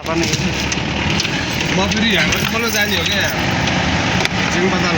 पनि म फेरि हाम्रो बोल्न जाने हो क्या जिङ बजाल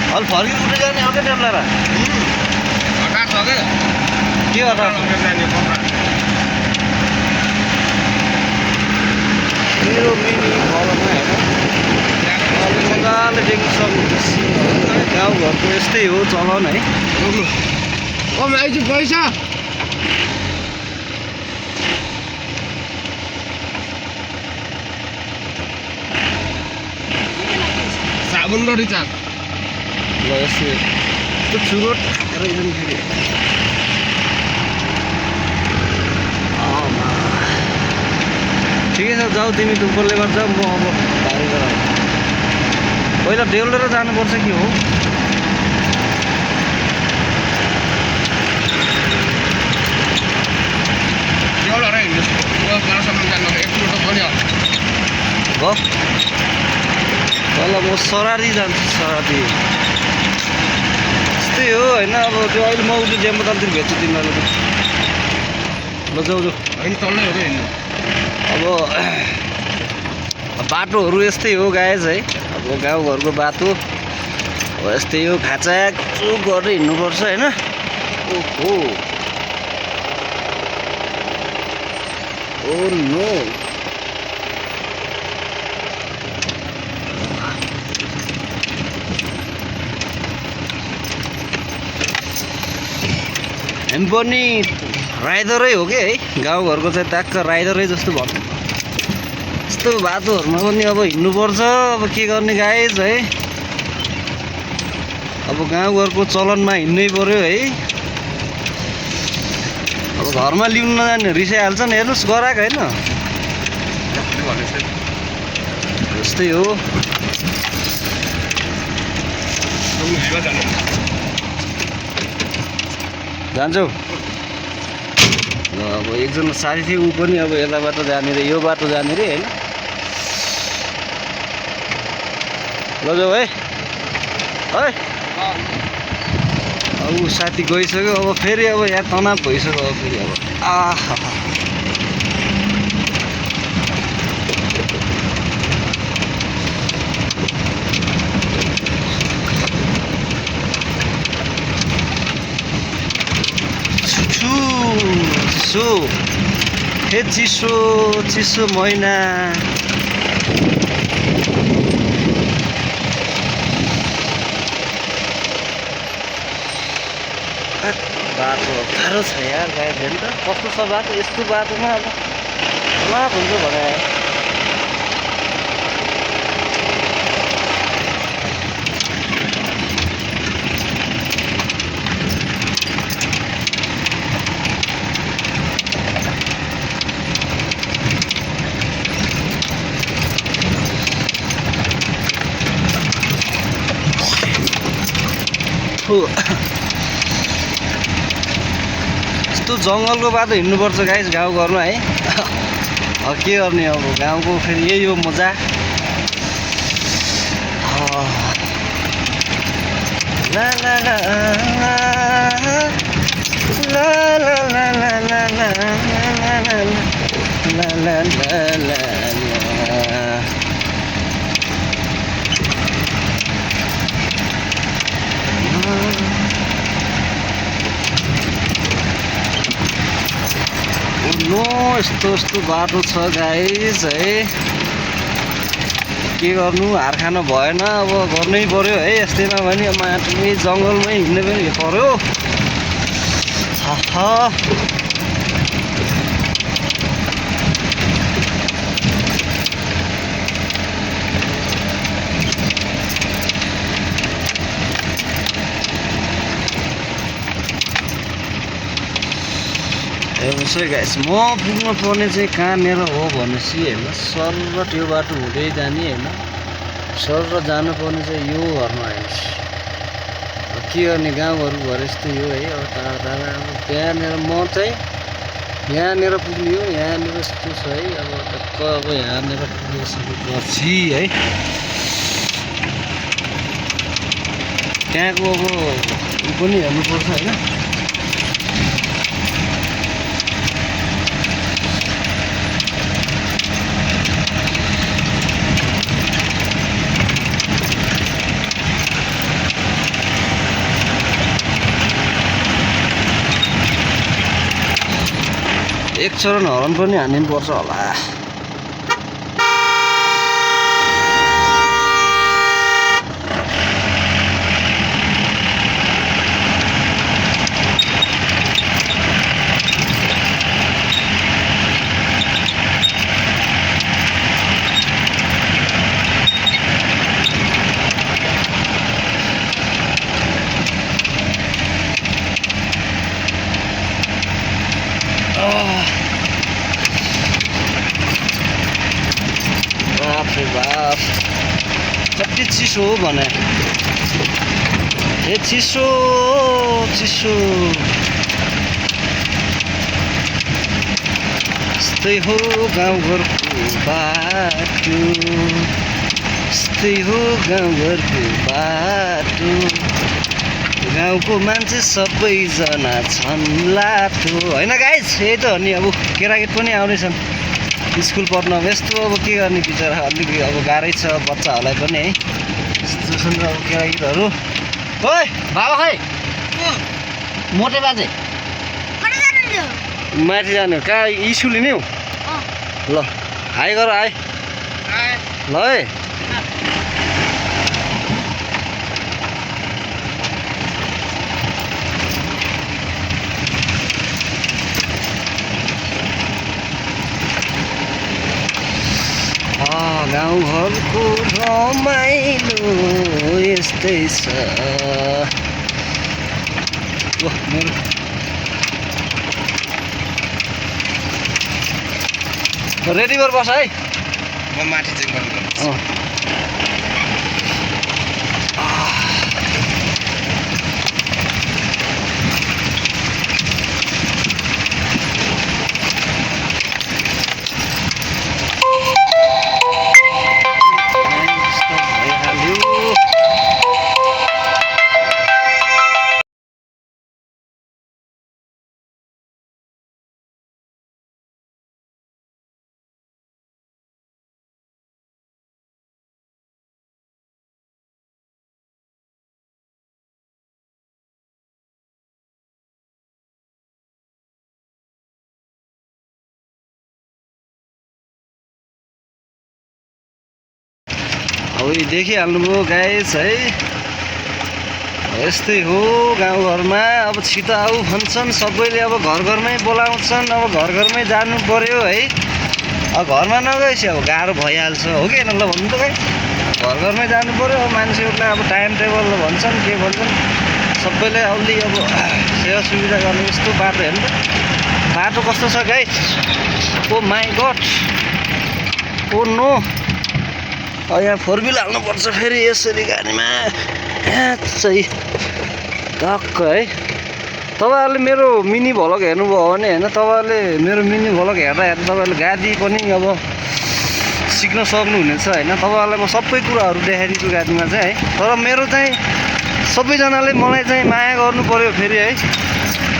हल फर्की उठे जाने हो क्या टेम्ला र हटार छ क्या के गर्दा जाने कपडा मेरो मिनी घरमा होइन मजाले देख्न सक्नुहुन्छ गाउँघरको यस्तै हो चलन है कम आइज पैसा साबुन र रिचार्ज ल यस्तो त्यो चुरोट रहेछन् फेरि ठिकै छ जाऊ तिमी टुप्पोले गर्छ म अब भारी गराउ पहिला डेलोर जानुपर्छ कि हो एउटा र हिँड्नुहोस् जानु एक किलो त पनि भयो ल म सरारी जान्छु सरारी त्यस्तै हो होइन अब त्यो अहिले म उठ्नु जेम्बो तालतिर भेट्छु तिमीहरूलाई ल जाऊ जाऊ होइन चल्नै हो क्या हिँड्नु अब बाटोहरू यस्तै हो गाइज है अब गाउँघरको बाटो अब यस्तै हो खाचाक चुक गरेर हिँड्नुपर्छ होइन ओहो ओ नो हामी पनि राइडरै हो कि है गाउँघरको चाहिँ ट्याक्क राइडरै जस्तो भन्नु यस्तो बाटोहरूमा पनि अब हिँड्नुपर्छ अब के गर्ने गाइज है अब गाउँघरको चलनमा हिँड्नै पर्यो है अब घरमा ल्याउनु नजाने रिसाइहाल्छ नि हेर्नुहोस् गराएको होइन यस्तै हो जान्छौ ल अब एकजना साथी थियो ऊ पनि अब यता बाटो जाने रे यो बाटो जाने रे होइन ल जाऊ है अब ऊ साथी गइसक्यो अब फेरि अब यहाँ तनाव भइसक्यो अब फेरि अब आहा चिसो हे चिसो चिसो महिना बाटो गाह्रो छ यार गाई हेर्नु त कस्तो छ बाटो यस्तो बाटोमा अब लाभ हुन्छ भने यस्तो जङ्गलको बाटो हिँड्नुपर्छ गाइस गाउँघरमा है के गर्ने अब गाउँको फेरि यही हो मजा ला ला ला ला ला ला ला ला ला ला ला नो यस्तो बाटो छ गाइस है के गर्नु हार खानु भएन अब गर्नै पर्यो है यस्तैमा पनि माटोमै जङ्गलमै हिँड्ने पनि पर्यो हेर्नुहोस् है गाइस म पुग्नु पर्ने चाहिँ कहाँनिर हो भनेपछि होइन सर र त्यो बाटो हुँदै जाने होइन सर र जानुपर्ने चाहिँ यो घरमा हेर्नुहोस् के गर्ने गाउँहरू भएर यस्तै हो है अब टाढा टाढा अब त्यहाँनिर म चाहिँ यहाँनिर पुग्ने हो यहाँनिर यस्तो छ है अब टक्क अब यहाँनिर पुगिसकेपछि है त्यहाँको अब ऊ पनि हेर्नुपर्छ होइन एक चरण हर्न पनि हान्नुपर्छ होला। बाफरे बाफ कति चिसो हो भने ए चिसो चिसो यस्तै हो गाउँघरको बाटो यस्तै हो गाउँघरको बाटो गाउँको मान्छे सबैजना छन् लाटो होइन गाइस यही त हो नि। अब केटाकेट पनि आउँदैछन् स्कुल पढ्न यस्तो अब के गर्ने बिचरा अलिकति अब गाह्रै छ बच्चाहरूलाई पनि है। यस्तो छन् अब केटाकेटहरू। ओइ बाबा खै मोटे बाजे माथि जाने हो कहाँ स्कुल लिने हौ ल हाई गर हाई ल है गाउँघरको रमाइलो यस्तै छ। रेडी गरेर बस है म माथि चेक गर्नु अब देखिहाल्नुभयो गाइस है यस्तै हो गाउँघरमा। अब छिटो आऊ भन्छन् सबैले अब घर घरमै बोलाउँछन्। अब घर घरमै जानु पर्यो है। अब घरमा नगएपछि अब गाह्रो भइहाल्छ हो कि होइन ल भन्नु त गाइस घर घरमै जानु पर्यो। अब मान्छेहरूले अब टाइम टेबल भन्छन् के भन्छन् सबैले अलि अब सेवा सुविधा गर्ने यस्तो बाटो हेर्नु त बाटो कस्तो छ guys. Oh my god oh no यहाँ फोर व्हिल हाल्नुपर्छ फेरि यसरी गाडीमा चाहिँ टक्क है। तपाईँहरूले मेरो मिनी भ्लग हेर्नुभयो भने होइन तपाईँहरूले मेरो मिनी भ्लग हेर्दा हेर्दा तपाईँहरूले गाडी पनि अब सिक्न सक्नुहुनेछ होइन। तपाईँहरूलाई म सबै कुराहरू देखाइदिन्छु गाडीमा चाहिँ है। तर मेरो चाहिँ सबैजनाले मलाई चाहिँ माया गर्नु पर्यो फेरि है।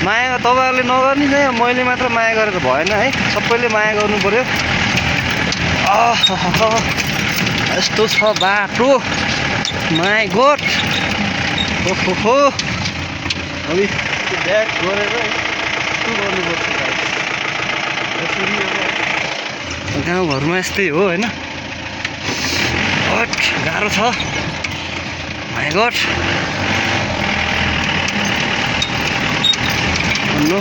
माया तपाईँहरूले नगर्ने चाहिँ मैले मात्र माया गरेर भएन है। सबैले माया गर्नु पर्यो। यस्तो छ बाटो माई गड ओहो अब ब्याक गरेर यस्तो गर्नुपर्छ यसरी अब गाउँघरमा यस्तै हो होइन। हट गाह्रो छ माई गड भन्नु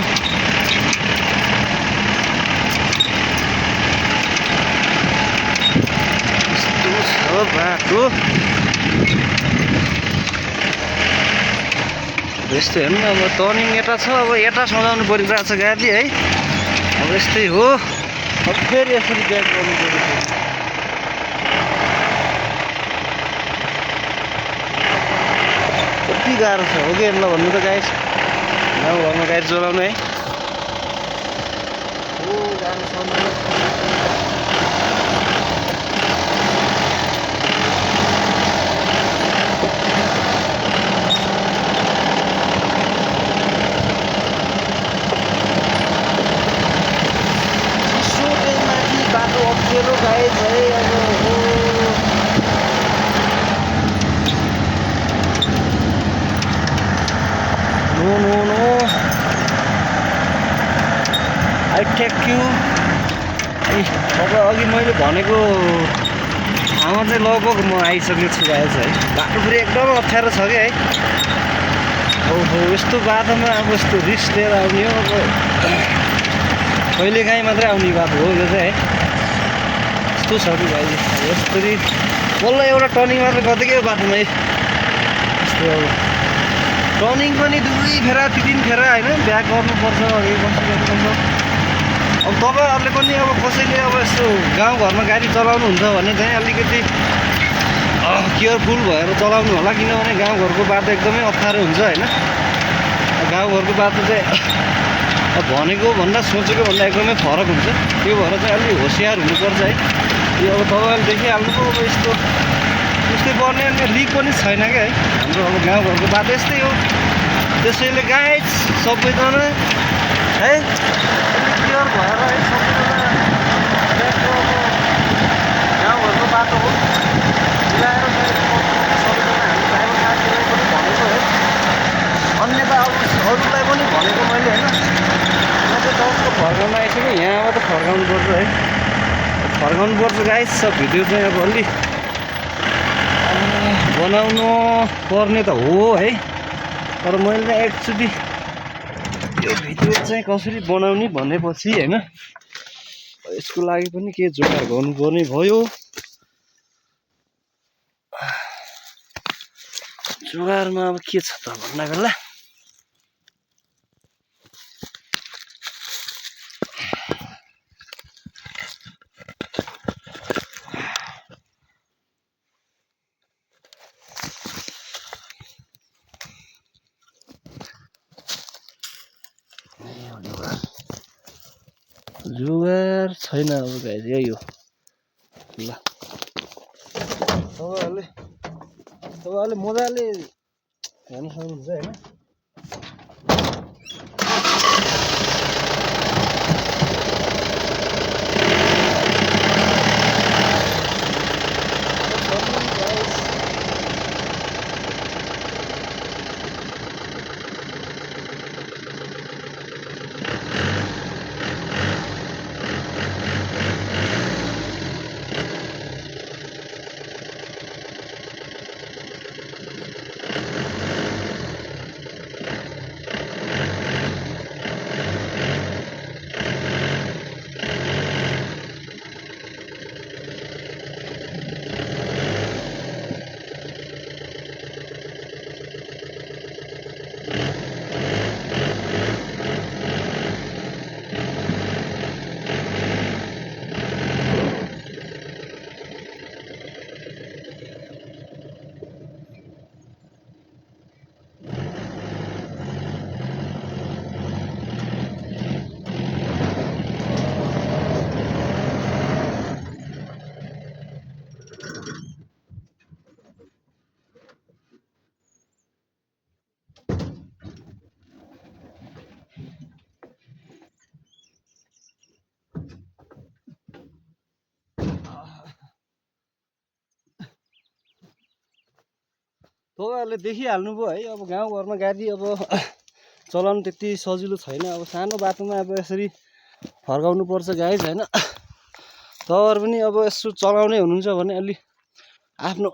बाटो यस्तो हेर्नु अब टर्निङ यता छ। अब यता सजाउनु परिरहेको छ गाडी है। अब यस्तै हो अब फेरि यसरी ब्याक गर्नु पर्यो। कति गाह्रो छ हो कि ल भन्नु त गाइस गाउँघरमा गाडी चलाउनु है। गाह्रो छ अप्ठ्यारो गाइस है। अब नो आई टेक यू। अब अघि मैले भनेको ठाउँमा चाहिँ लगभग म आइसकेको छु गाइस है। बाटो फेरि एकदम अप्ठ्यारो छ कि है। ओहो यस्तो बाटोमा अब यस्तो रिस्क लिएर आउने हो। अब कहिलेकाहीँ मात्रै आउने बाटो हो यो चाहिँ है। यस्तो छ कि भाइ यसरी बल्ल एउटा टर्निङ मात्र गरिदिएको यो बाटोमा यस्तो अब टर्निङ पनि 2 फेरा 3 फेरा होइन ब्याक गर्नुपर्छ अघि बसिरहनुपर्छ। अब तपाईँहरूले पनि अब कसैले अब यस्तो गाउँघरमा गाडी चलाउनुहुन्छ भने चाहिँ अलिकति केयरफुल भएर चलाउनु होला, किनभने गाउँघरको बाटो एकदमै अप्ठ्यारो हुन्छ होइन। गाउँघरको बाटो चाहिँ अब भनेको भन्दा सोचेको भन्दा एकदमै फरक हुन्छ। त्यो भएर चाहिँ अलिक होसियार हुनुपर्छ है। यो अब तपाईँहरूले देखिहाल्नुभयो अब यस्तो त्यस्तै पर्ने अनि लिक पनि छैन क्या है। हाम्रो अब गाउँघरको बाटो यस्तै हो। त्यसैले गाइस सबैजना है क्लियर भएर है सबैजना गाउँघरको बाटो हो मिलाएर सबैजना हामी ड्राइभर साथीलाई पनि भनेको है। अन्यथा अब अरूलाई पनि भनेको मैले होइन। म चाहिँ टक्क फर्काउनु आइसक्यो, यहाँबाट फर्काउनु पर्छ है। फर्काउनु पर्छ गाइस। सब भिडियो चाहिँ अब अलि बनाउनु पर्ने त हो है। तर मैले चाहिँ एकचोटि यो भिडियो चाहिँ कसरी बनाउने भनेपछि होइन यसको लागि पनि के जोगाड गर्नुपर्ने भयो। जोगाडमा अब के छ त भन्दा बेला जुगाड छैन अब गाइस यही हो। ल तपाईँहरूले मजाले हेर्न सक्नुहुन्छ होइन। तपाईँहरूले देखिहाल्नुभयो है। अब गाउँघरमा गाडी अब चलाउनु त्यति सजिलो छैन। अब सानो बाटोमा अब यसरी फर्काउनु पर्छ गाइस होइन। तपाईँहरू पनि अब यसो चलाउने हुनुहुन्छ भने अलि आफ्नो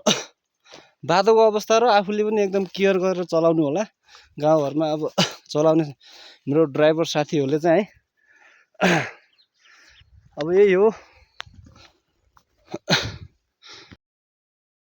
बाटोको अवस्था र आफूले पनि एकदम केयर गरेर चलाउनु होला। गाउँघरमा अब चलाउने मेरो ड्राइभर साथीहरूले चाहिँ है अब यही हो।